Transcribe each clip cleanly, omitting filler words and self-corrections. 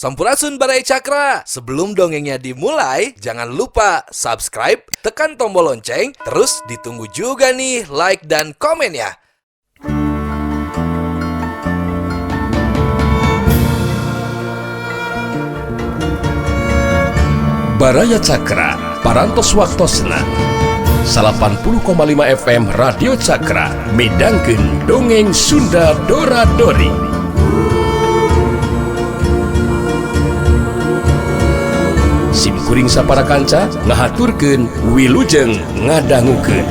Sampurasun Baraya Cakra. Sebelum dongengnya dimulai, jangan lupa subscribe, tekan tombol lonceng, terus ditunggu juga nih like dan komen ya. Baraya Cakra, Parantos Waktosna 80,5 FM Radio Cakra midangkeun dongeng Sunda Dora Dori. Sim kuring sapara kanca ngahaturkeun wilujeng ngadangukeun.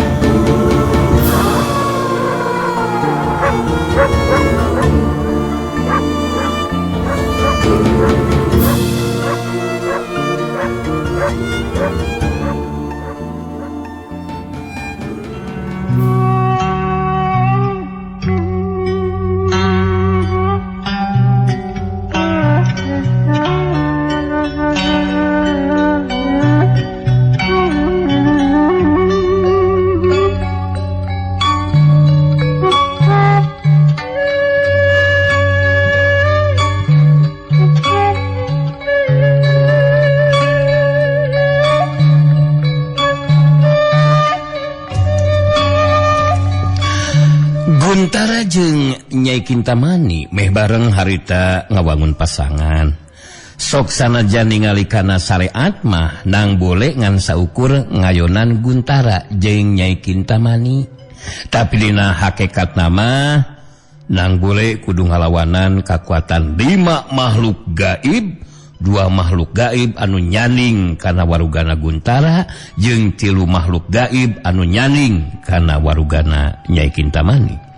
Guntara jeung Nyai Kintamani meh bareng harita ngawangun pasangan. Sok sanajan ningali kana syariat mah nang boleh ngan saukur ngayonan Guntara jeung Nyai Kintamani. Tapi dina hakikat nama nang boleh kudu ngalawanan kakuatan 5 makhluk gaib, 2 makhluk gaib anu nyaning kana warugana Guntara jeung 3 makhluk gaib anu nyaning kana warugana Nyai Kintamani.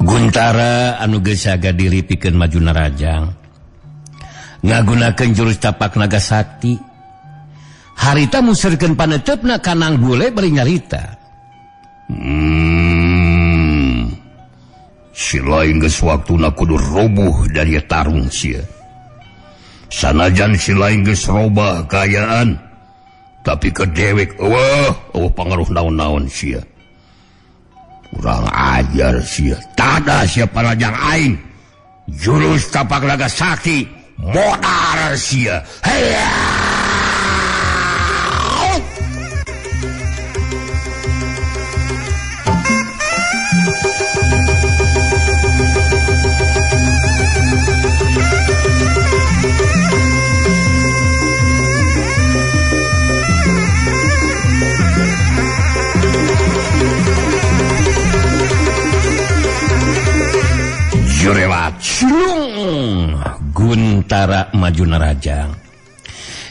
Guntara anu geus jaga diri pikeun maju narajang ngagunakeun jurus tapak naga sakti. Harita muserkeun paneuteup ka Nang Bule bari nyarita. Si lain geus waktuna kudu roboh dari tarung sia. Sanajan si lain geus robah kaayaan, tapi ke dewek eueuh eueuh pangaruh naon-naon sia. Kurang ajar sia. Tada sia parajang aing. Jurus tapak naga sakti modar sia. Heya! Jurewat cilung Guntara maju narajang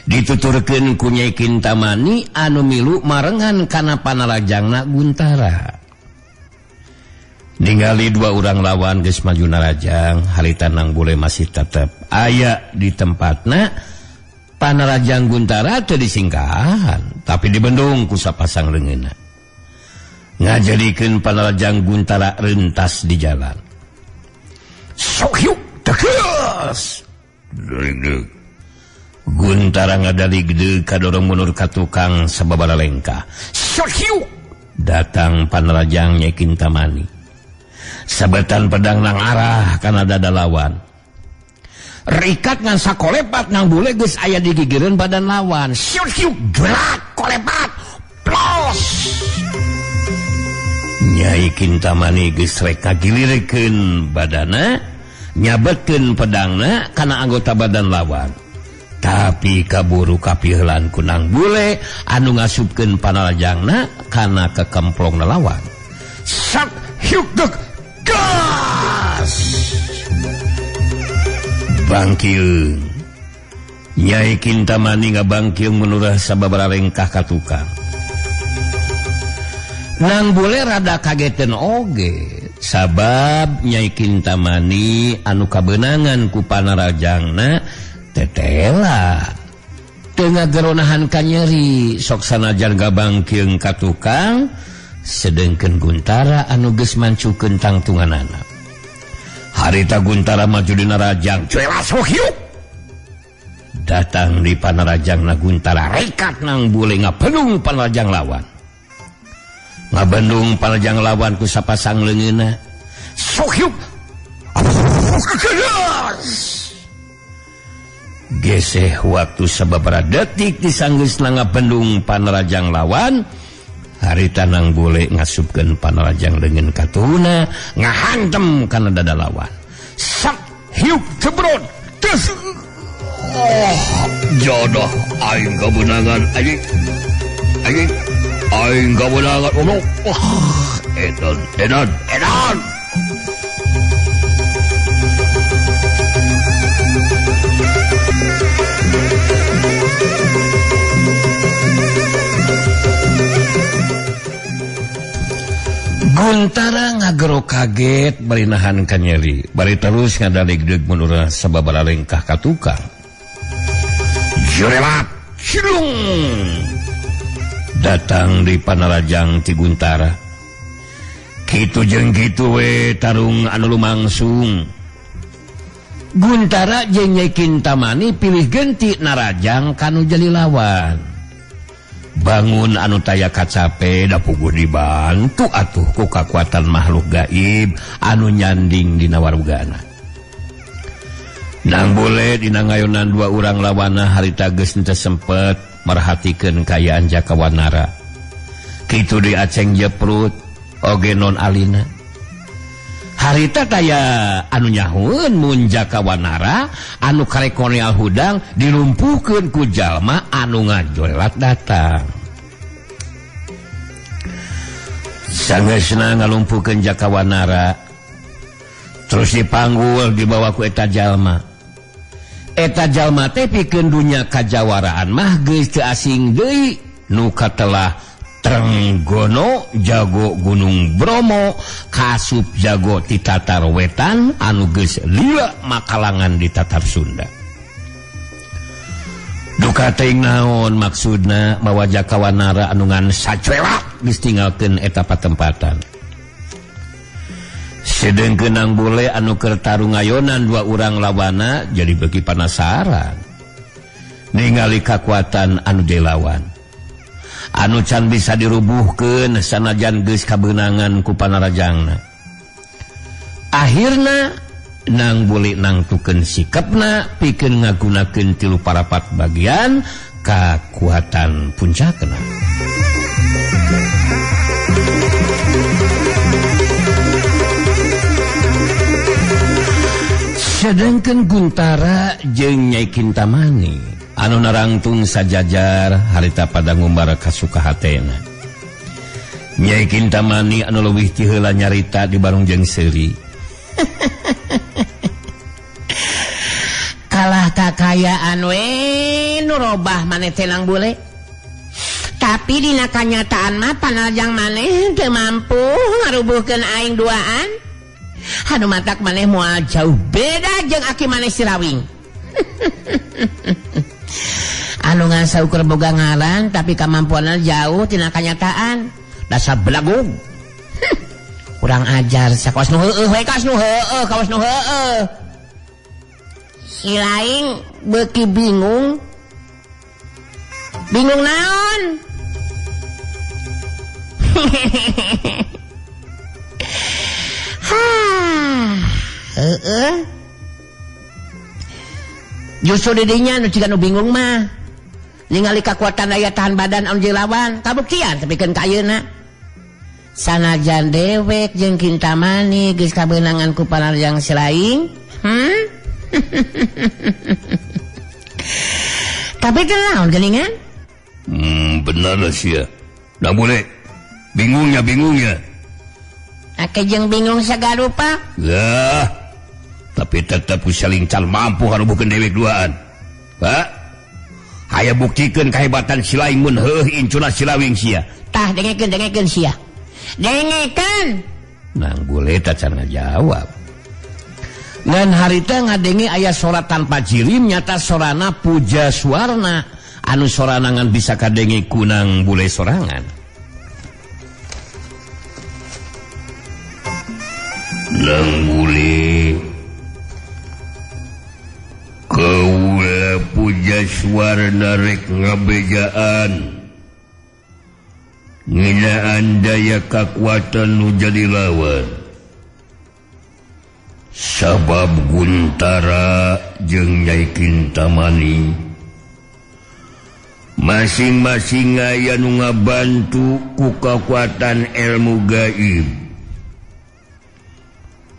dituturkeun ku Nyai Kintamani anu milu marengan kana panarajangna Guntara. Ningali 2 urang lawan geus maju narajang, harita Nang Bule masih tetep aya di tempatna. Panarajang Guntara teu disingkahan tapi dibendung ku sapasang leungeunna, ngajadikeun panarajang Guntara rentas di jalan. Sok yuk tegas. Guntara ngadaligdeug kadorong mundur ka tukang sababara lengkah. Sok yuk datang panarajang Nyai Kintamani. Sabetan pedang nang arah kana dada lawan. Rikat ngan sakolepat Nang Bule geus aya di gigireun badan lawan. Sok yuk gerak kolepat. Plos. Nyai Kintamani geus rek ngagilirkeun badana, nyabetkeun pedangna kana anggota badan lawan. Tapi kaburu kapiheulan ku Nang Bule anu ngasupkeun panarajangna kana kekemplongna lawan. Sak hiuk dek gas. Bangkiung. Nyai Kintamani ngabangkiung menurah sababaraha lengkah ka tukang. Nang Bule rada kageteun oge sabab Nyai Kintamani anu kabeunangan ku panarajangna tetela teu ngageronahan ka nyeri. Sok sanajan gabangkeung ka tukang, sedengkeun Guntara anu geus mancukeun tangtunganana. Harita Guntara maju dina rajang, cuelas hiuk datang di panarajangna Guntara, rekat Nang Bule ngapendung panarajang lawan. Ngabendung panarajang lawan ku sapasang leungeunna. Sok hiuk. Geseh waktu sababaraha detik disanggeusna ngabendung panarajang lawan, harita Nang Bule ngasupkeun panarajang leungeun katuhuna ngahantem kana dada lawan. Sak hiup cebrot tes. Oh, jodoh aing kabeunangan anjing. Anjing aing kabeunangan goblok. Oh, edan edan edan. Guntara ngagero kaget bari nahan kanyeri, bari terus ngadaligdeug mundur sababaraha lengkah ka tukang. Jurelat cilung datang di panarajang ti Guntara. Kitu jeung kitu we tarung anu lumangsung. Guntara jeung Nyai Kintamani pilih genti narajang kanu jadi lawan. Bangun anu taya kacape da puguh dibantu atuh ku kakuatan makhluk gaib anu nyanding dina warugana. Nang Bule dina ngayonan dua urang lawana harita geus henteu sempet merhatikeun kaayaan Jaka Wanara. Kitu di Aceng Jeprut oge non alina. Harita taya anu nyahueun mun Jaka Wanara anu karekoneal hudang dilumpuhkeun ku jalma anu ngajorelat datang. Sangeusna ngalumpuhkeun Jaka Wanara terus dipanggul dibawa ku eta jalma. Eta jalma teh pikeun dunya kajawaraan mah geus teu asing deui nu katelah Trenggono jago Gunung Bromo kasup jago ti Tatar Wetan anu geus lila makalangan di Tatar Sunda. Duka teuing naon maksudna mawa Jaka Wanara anu ngan sacuelak geus tinggalkeun eta patempatan. Sedengkeun Nang Bule anu keur tarung ngayonan dua urang lawana jadi beuki panasaran ningali kakuatan anu dilawan. Anu can bisa dirubuhkeun sanajan geus kabeunangan ku panarajangna. Akhirna Nang Bule nangtukeun sikapna pikeun ngagunakeun tilu parapat bagian kakuatan puncakna. Sedengkeun Guntara jeung Nyai Kintamani anu narangtung sajajar harita pada ngumbar kasuka hatena. Nyai Kintamani anu leuwih ti heula nyarita di barung jeung seuri. Kalah kakayaan we nu robah maneh teh Nang Bule. Tapi dina kanyataan mah panarajang maneh teu mampu ngarubuhkeun aing duaan. Anu matak maneh moal jauh beda jeung aki maneh Sirawing. Anu ngan saukur boga ngaran tapi kamampuanna jauh tina kanyataan. Dasar belagung. Kurang ajar sakawas nu heueuh we kawas nu heueuh kawas nu heueuh. Si laing beuki bingung. Bingung naon? Hah, heueuh. Justru didinya nu ciga nu bingung mah. Ningali kakuatan daya tahan badan anu jeung lawan, kabuktian tepikeun ka ayeuna. Sanajan dewek jeung Kintamani geus kabeunangan ku panarjang Silaing. Tapi teu naon geuningan? Benar lah sia. Nang Bule. Bingungnya. Ake jeung bingung sagarupa. Lah, tapi tetep saling can mampu harubuhkeun dewek duaan. Ha? Haya buktikeun kahebatan Silaing mun heuh incuna Silawing sia. Tah dengekeun sia. Dengekeun. Nang Bule tacan ngajawab. Ngan harita ngadenge aya sora tanpa jirim nyata sorana Puja Suwarna anu sorana ngan bisa kadenge ku Nang Bule sorangan. Nang Bule kaula Puja Suwarna rek ngabejaan nginaan daya kakuatan nu jadi lawan. Sabab Guntara jeung Nyai Kintamani masing-masing aya nu ngabantu ku kakuatan ilmu gaib.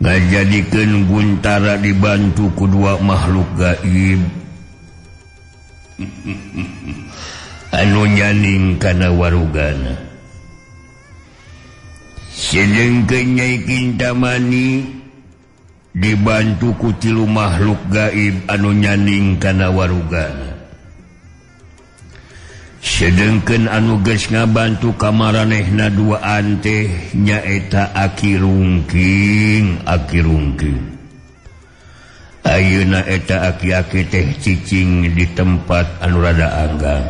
Ngajadikeun Guntara dibantu ku dua makhluk gaib anu nyaning kana warugana. Sedengkeun Nyai Kintamani dibantu ku tilu makhluk gaib anu nyaning kana warugana. Sedengkeun anu geus ngabantu ka maranehna duaan teh nyaeta Aki Rungking, Aki Rungking. Ayeuna eta aki-aki teh cicing di tempat anu rada anggang.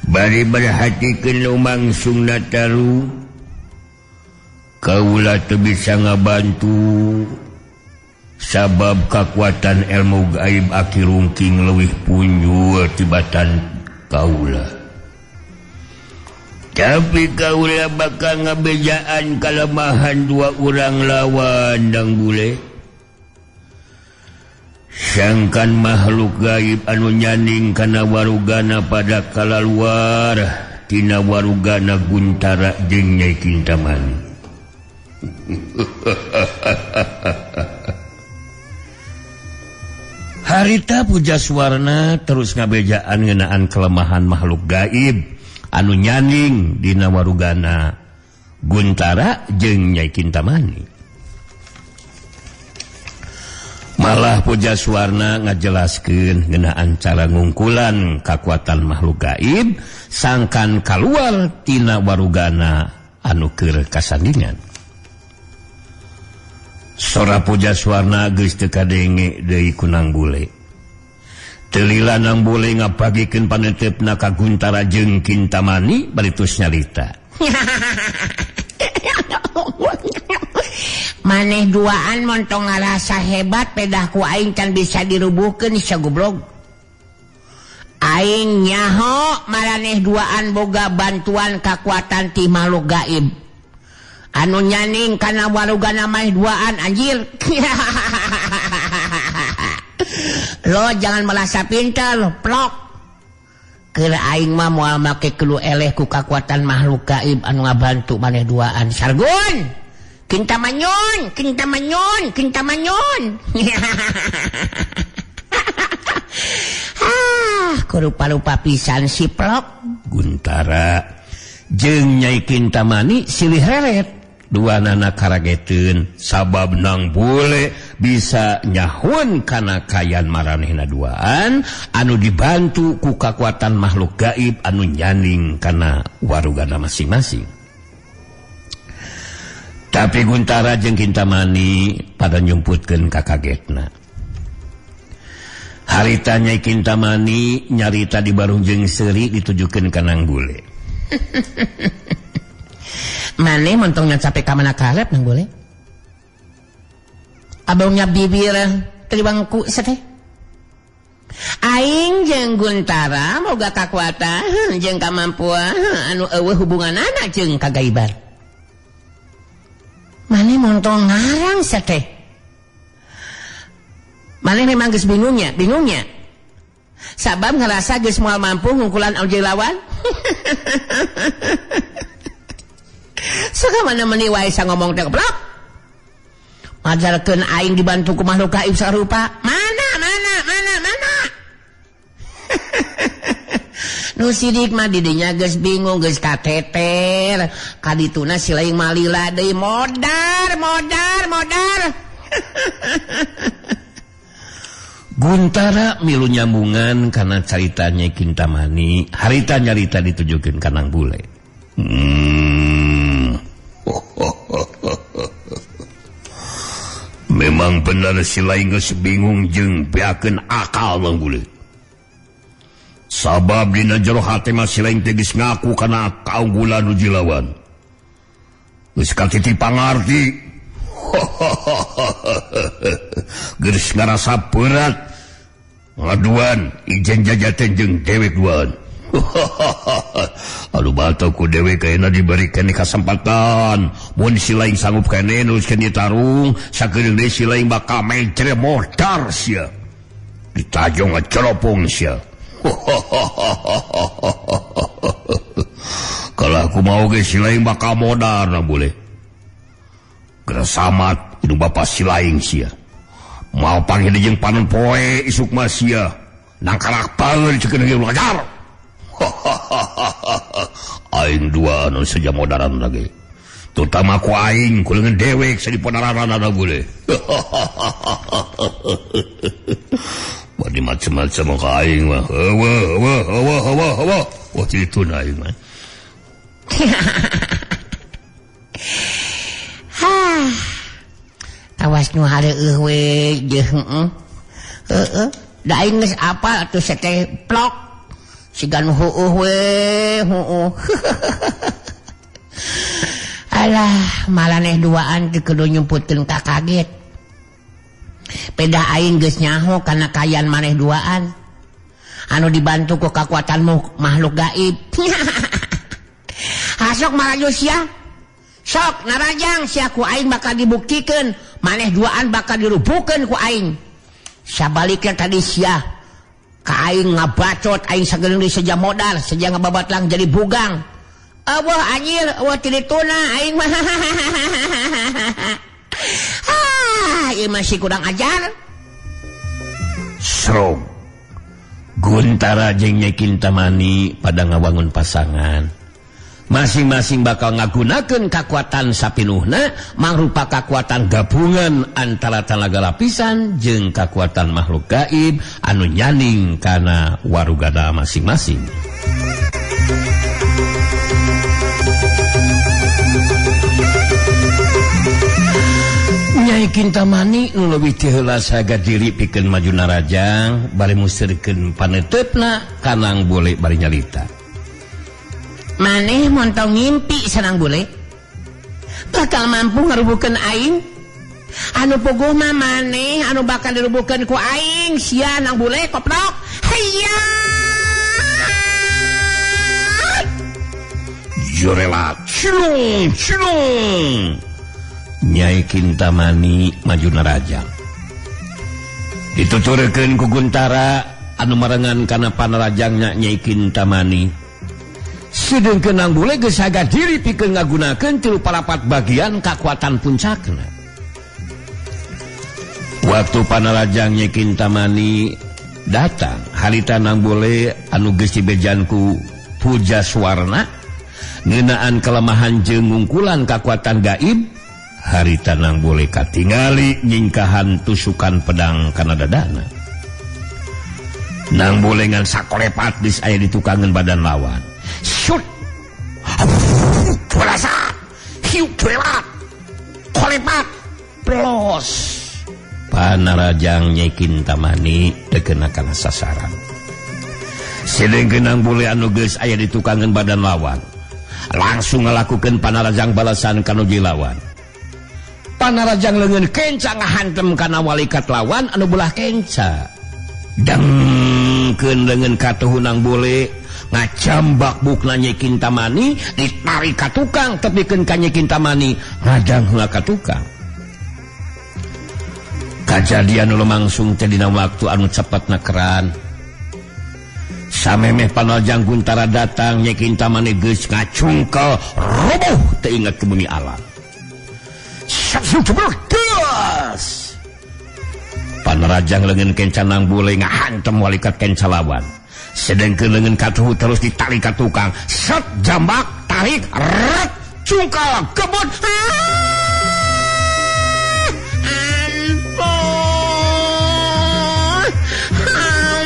Bari berhatikeun lumangsungna taru, kaula teu bisa ngabantu sabab kakuatan ilmu gaib Aki Rungking leuwih punjul tibatan kaula. Tapi kaula bakal ngabejaan kalemahan dua urang lawan dang bule. Sangkan makhluk gaib anu nyaning kana warugana pada kalaluar tina warugana Guntara jeung Nyai Kintamani. Harita Pujaswarna terus ngabejaan ngeunaan kelemahan makhluk gaib anu nyaning dina warugana Guntara jeung Nyai Kintamani. Malah Pujaswarna ngajelaskeun ngeunaan cara ngungkulan kakuatan makhluk gaib sangkan kaluar tina warugana anu keur kasandingan. Sora Pujaswarna geus teu kadenge deui ku Nang Bule. Teu lila Nang Bule ngapagikeun paneuteup-na ka Guntara jeung Kintamani bari tos nyarita. Maneh duaan montong ngarasa hebat pedah ku aing can bisa dirubuhkeun sagoblog. Aing nyaho maraneh duaan boga bantuan kakuatan ti makhluk gaib. Anu nyaning kana warugana maneh duaan anjir. Lo jangan merasa pintar, plok. Keur aing mah moal make kelu eleh ku kakuatan makhluk gaib anu ngabantu maneh duaan. Sargun. Kintamanyon, kintamanyon, kintamanyon. Ah, kurupa-rupa pisan si plok. Guntara jeung Nyai Kintamani silih reret. Dua nana karageteun sabab Nang Bule bisa nyahun kana kayan maranehna duaan anu dibantu ku kakuatan makhluk gaib anu nyaning kana warugana masing-masing. Tapi Guntara jeung Kintamani pada nyumputkeun kakagetna. Harita Nyai Kintamani nyarita di barung jeung seuri ditujukeun ka Nang Bule. Maneh montongnya capek ka mana karep Nang Bule? Abangnya bibir teu dibangku sateh. Aing jeung Guntara moga kakuatan jeung kamampuan anu eueuh hubunganana jeung kagaiban. Maneh montong ngarang sateh. Maneh memang geus bingungnya, bingungnya. Sabab ngerasa geus moal mampu ngungkulan ojek lawan. Sok mana meuni wae sa ngomong teh goblok. Majarkeun aing dibantu ku makhluk gaib sarupa. Mana mana mana mana. Nu sidik mah didinya geus bingung geus kateter. Kadituna si laing malila deui modar modar modar. Guntara milu nyambungan kana carita Nyai Kintamani, harita nyarita ditujukeun ka Nang Bule. Memang benar si laing geus bingung jeung beakeun akal Nang Bule. Sabab dina jero hate mah si laing teh geus ngaku kana kaunggulan nu jilawan. Geus katiti pangarti. Geus ngarasa berat ngaduan ijen jajaten jeung dewek duaan. Aduh bato ku dewek ayeuna diberikan kesempatan. Mun si laing sanggup kene nuruskeun ieu tarung, sakedeung deui si laing bakal mencre modar sia. Ditajong ngaceropong sia. Kalau aku mau ge si laing bakal modar na boleh. Geresamat indung bapa si laing sia. Mau panggil jeung panon poe isuk mah sia. Nangkarak paeun cekeun ge ulah. Aing dua anu saja modaran lagi. Terutama ku aing ku leungeun dewek sadipodaran ana boleh. Badi macam-macam ka aing mah. Heueuh heueuh heueuh heueuh heueuh. Wah kitu na aing mah. Hah. Awas nu hareueuh we jeung heeh. Heeh, da aing geus apal atuh seteh plok. Siga nu heueuh we heueuh. Alah, malaneh duaan teu kudu nyumputkeun ka kaget. Peda aing geus nyaho kana kayan maneh duaan. Anu dibantu ku kakuatan makhluk gaib. Hasok maraju sia. Sok narajang sia ku aing bakal dibuktikeun, maneh duaan bakal dirubuhkeun ku aing. Sabalikna tadi sia ka aing ngabacot aing sagedeung deui seja modal, seja ngababatlang jadi bugang. Eueuh anjir, eueuh tirituna aing mah. Ah, ieu masih kurang ajar. Serong. Guntara jeung Nyai Kintamani pada ngawangun pasangan. Masing-masing bakal ngagunakeun kakuatan sapinuhna mangrupa kakuatan gabungan antara talaga lapisan jeung kakuatan makhluk gaib anu nyaning kana warugada masing-masing. Nyai Kintamani nu leuwih ti heula saga diri pikeun maju narajang bari museurkeun paneuteup kanang bule bari nyalita. Maneh montong ngimpi sanang bule bakal mampu ngarubuhkeun aing. Anu puguh mah maneh anu bakal dirubuhkeun ku aing sia nang bule koplok. Hayya Jorelat cilung cilung. Nyai Kintamani maju narajang dituturkeun ku Guntara anu marengan kana panarajangna Nyai Kintamani. Sedengkeun nang bule geus haga diri pikeun ngagunakeun 3/4 bagian kakuatan puncakna. Waktu panarajang Nyai Kintamani datang, harita nang bule anu geus dibejan ku Puja Suwarna ngeunaan kelemahan jeung ngungkulan kakuatan gaib, harita nang bule katingali nyingkahan tusukan pedang kana dadana. Nang bule ngan sakolepat geus aya di tukangeun badan lawan. Shoot. Berasa. Hiu kelewat. Kolepat. Plos. Panarajang Nyai Kintamani teu kena kana sasaran. Sedengkeun nang bule anu geus aya di tukangeun badan lawan, langsung ngalakukeun panarajang balasan ka nu lawan. Panarajang leungeun kenca ngahantem kana walikat lawan anu belah kenca. Dengkeun leungeun katuhu nang bule ngajambak bukna Nyai Kintamani ditarik ka tukang tepikeun ka Nyai Kintamani ngadang heula ka tukang. Kajadian nu lumangsung teh dina waktu anu cepetna keran. Samemeh panarajang Guntara datang Nyai Kintamani geus ngacungkel roboh teu inget ke bumi alam. Gas. Panarajang leungeun kenca nang bule ngahantem walikat kenca lawan. Sedengkeun leungeun katuhu terus ditarik ka tukang. Set jambak tarik ret cungkal kebut. Ampun.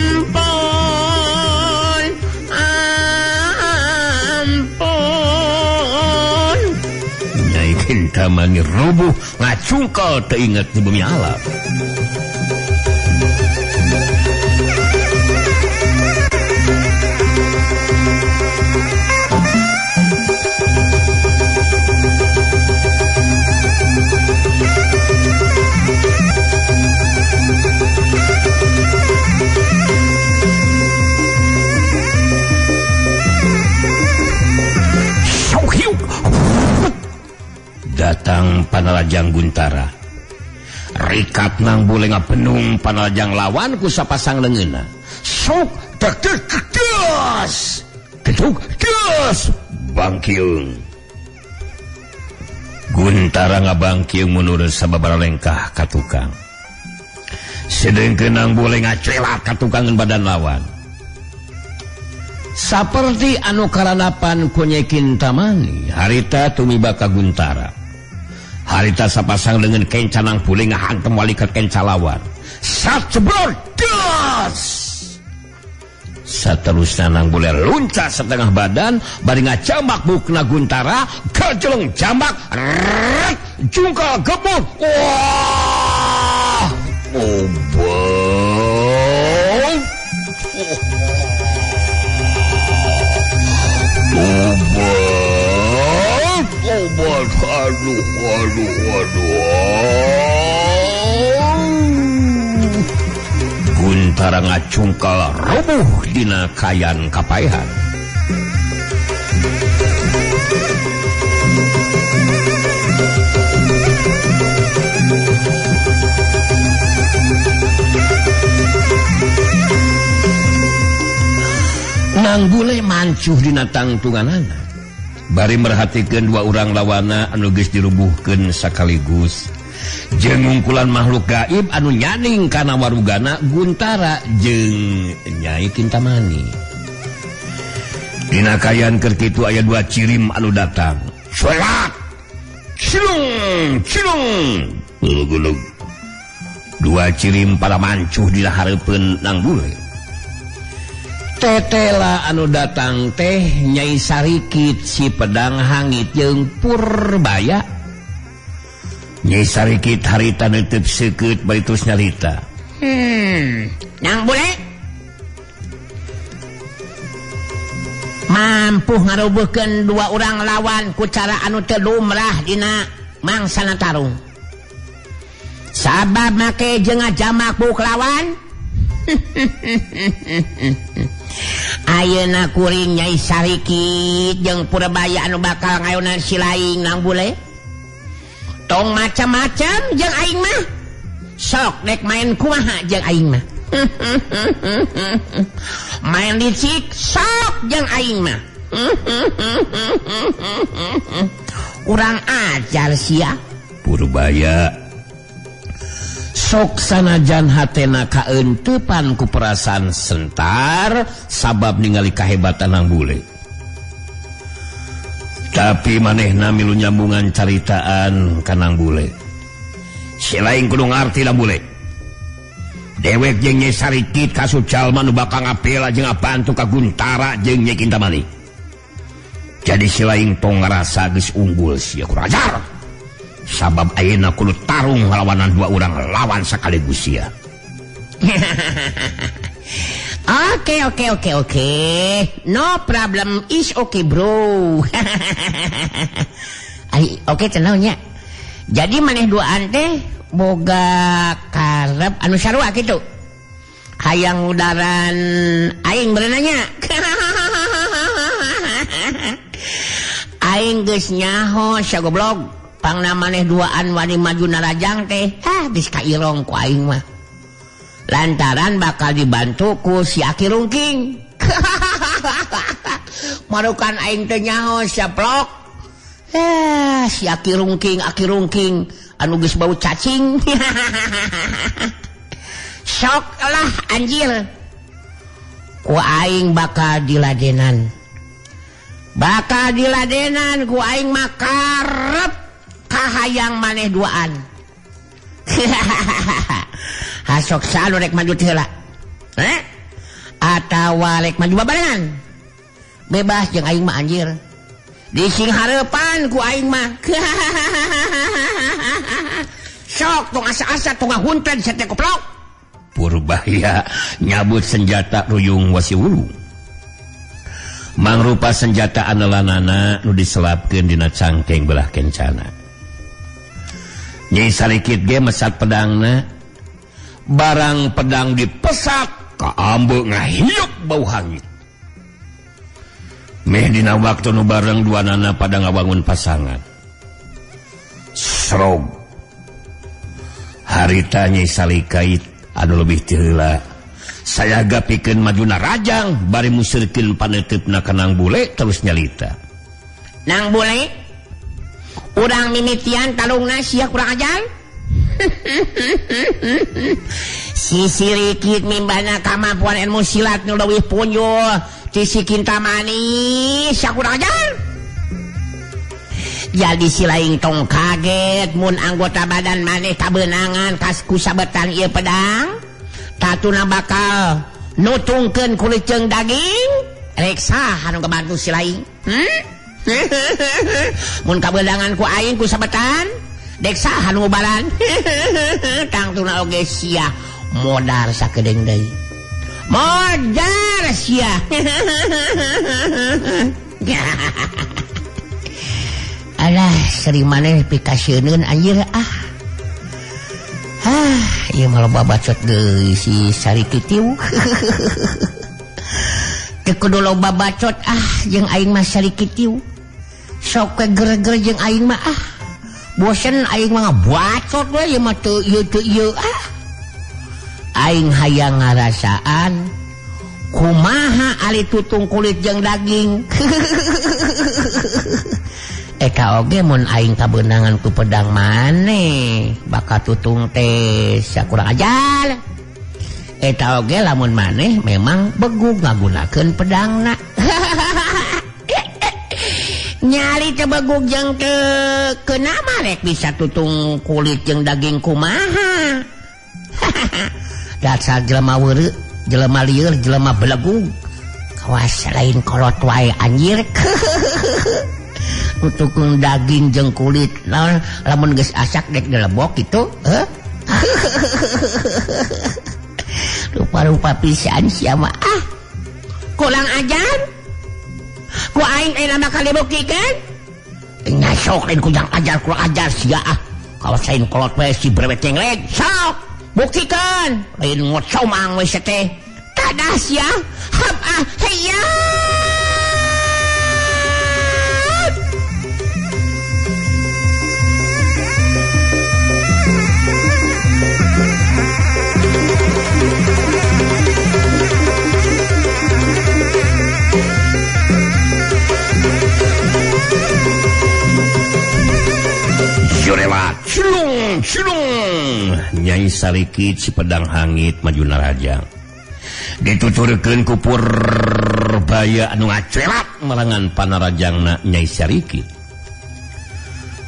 Ampun. Ampun. Nyai Kintamani rubuh ngacungkal teu inget di bumi alam. Datang panalajang Guntara. Rikat nang bule ngapenung panalajang lawan ku sapasang leungeunna. Sok dek dek des. Gedug des bangkiung. Guntara ngabangkiung mundur sababaraha lengkah ka tukang. Sedengkeun nang bule ngacelat ka tukangan badan lawan. Saperti anu karanapan ku Nyai Kintamani, harita tumiba ka Guntara. Harita sapasang leungeun kenca nang bule ngahantem walikat kenca lawan. Sacebror das. Saterusna nang bule luncat setengah badan bari ngajambak bukna Guntara, gajeleng jambak, rrrr, jungkal gebuk. Wah! Obat. Obat. Obat. Aduh, aduh, aduh. Guntara ngacungkal roboh dina kayan kapaehan. Nang bule mancuh dina tangtunganana. Bari merhatikeun dua urang lawana anu geus dirubuhkeun sakaligus. Jeung ngungkulan makhluk gaib anu nyaning kana warugana Guntara jeung Nyai Kintamani. Dina kayan keur kitu aya dua cirim anu datang. Solat! Cilung, cilung. Gulug-gulug. Dua cirim pada mancuh dina hareupeun nang bule. Tetela anu datang teh Nyai Sarikit si pedang hangit jeung Purbaya. Nyai Sarikit harita neuteub seukeut bari terus nyarita. Nang bule mampu ngarubuhkeun dua urang lawan ku cara anu teu lumrah dina mangsana tarung. Sabab make jeung ngajamak buk lawan. Ayeuna kuring Nyai Sarikit jeung Purbaya anu bakal ngayonan si laing nang bule. Tong macam-macam jeung aing mah. Sok dek main kumaha jeung aing mah. Main licik sok jeung aing mah. Urang ajar sia. Purbaya sok sanajan hatena kaentepan ku perasaan sentar sabab ningali kahebatan nang bule. Tapi manehna milu nyambungan caritaan ka nang bule. Si lain kudu ngarti nang bule. Dewek jeung Nyai Sarikit kasu jalma nu bakal ngapela jeung ngabantu ka Guntara jeung Nyai Kintamani. Jadi si lain tong ngarasa geus unggul sia kurang ajar. Sabab ayeuna kudu tarung ngalawanan dua urang lawan sekaligus sia. Oke. No problem, is okay bro. Ai, oke cenah nya. Jadi maneh duaan teh boga karep anu sarua kitu. Hayang udaran aing berenanya. Aing geus nyaho sia goblok. Pangna maneh duaan wani maju narajang teh, hah geus kairong ku aing mah. Lantaran bakal dibantu ku si Aki Rungking. Marukan aing teh nyaho sia plok. Si Aki Rungking anu geus bau cacing. Sok lah anjir. Ku aing bakal diladenan. Bakal diladenan ku aing mah karep kahayang maneh duaan. Hasok salu rek maju heula. Atawa rek maju babarengan. Bebas jeung aing mah anjir. Di sing hareupan ku aing mah. Sok tong asa-asa tong ngahunten sia teh goblok. Purbaya nyabut senjata ruyung wasiwulu. Mangrupa senjata anelanana nu diselapkeun dina cangkeng belah kencana. Nyai Sarikit ge mesat pedangna. Barang pedang dipesat kaambe ngahiup bau hangit. Meh dina waktu nu bareng dua nana pada ngawangun pasangan. Srog harita Nyai Sarikit anu lebih ti heula saya gapikeun majuna rajang bari musirkeun paneuteup ka Nang Bule terus nyalita. Nang Bule urang mimitian talungna sia kurang ajar. Si Sirikit mimbana kamampuan ilmu silat nu leuwih punjul ti si Kintamani sia kurang ajar. Jadi si laing tong kaget mun anggota badan maneh kabeunangan kas ku sabetan ieu pedang tatuna bakal nutungkeun kulit jeung daging rek saha nu kabantu si laing. Mun kabeunangan ku aing ku sabetan dek saha nu ngubaran. Tangtuna oge sia modar sakedeung deui modar sia. Alah seri maneh pikasieun anjir ah. Ah, ieu mah loba bacot deui si Sarikitiu. Teu kudu loba bacot ah jeung aing mah Sarikitiu. Sok we ger-ger jeung aing mah ah. Bosen aing mah ngabacot we ieu mah teu ieu teu ieu ah. Aing hayang ngarasaan kumaha ari tutung kulit jeung daging. Eka oge mun aing kabeunangan ku pedang maneh bakal tutung teh sia kurang ajar. Eta oge lamun maneh memang begug ngagunakeun pedangna. Nyali teu begug jeung teu keuna mah rek bisa tutung kulit jeung daging kumaha. Dasar jelema weureu, jelema lieur, jelema belegug. Kawas lain kolot wae anjir. Tukung daging jeung kulit naon lamun geus asak dek dilebok kitu heuh. Rupa-rupa pisan sia mah ah. Kurang ajar. Ku aing ayeuna bakal dibuktikeun. Nya sok lain kurang ajar kurang ajar sia ah. Kawas lain kolot we si brewet cenglet. Sok buktikeun. Lain ngocomang we sia teh. Tadah sia. Hap ah hayya. Jurewa cilung cilung Nyai Sarikit si pedang hangit maju narajang dituturkeun ku Purbaya anu ngacelat merangan panarajangna Nyai Sarikit.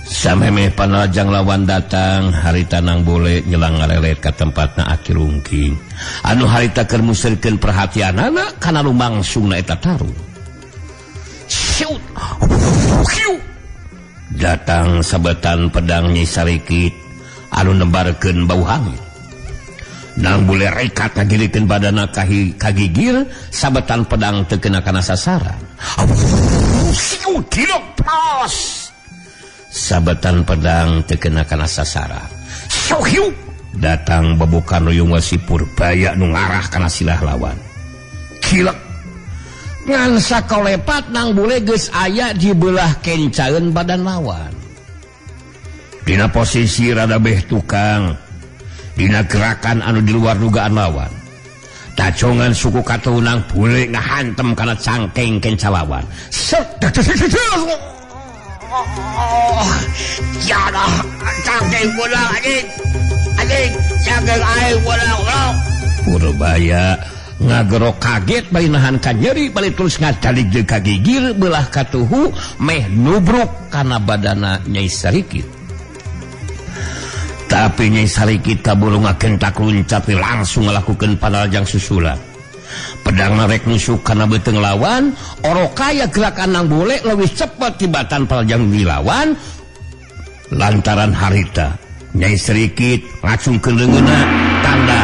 Samemeh panarajang lawan datang harita Nang Bule nyelang ngarelet ka tempatna Aki Rungking anu harita keur musirkeun perhatianana kana lumangsungna eta tarung. Siut. Datang sabetan pedang Nyai Sarikit anu nembarkeun bau hangit. Nang Bule rekat ngagirikeun badana kagigir sabetan pedang teu kena kana sasaran. Sabetan pedang teu kena kana sasaran. Datang bebukan ruyung wasi Purbaya nu ngarah kana silah lawan. Kilek ngan sakolepat Nang Bule geus aya di belah kencaeun badan lawan. Dina posisi rada beh tukang, dina gerakan anu di luar dugaan lawan. Tacongan suku katuhu Nang Bule ngahantem kana cangkeng kenca lawan. Set Jadah cangkeng bola anjing. Anjing cangkeng aing bola goblok. Purbaya ngagerok kaget bari nahan ka nyeri bari terus ngadalig deui ka gigir belah katuhu meh nubruk kana badana Nyai Sarikit. Tapi Nyai Sarikit kaburu ngagentak luncat langsung ngalakukeun panarajang susulan. Pedang rek nusuk kana beuteung lawan, orokaya gerakan Nang Bule leuwih cepet tibatan panarajang dilawan. Lantaran harita Nyai Sarikit ngacungkeun leungeunna tanda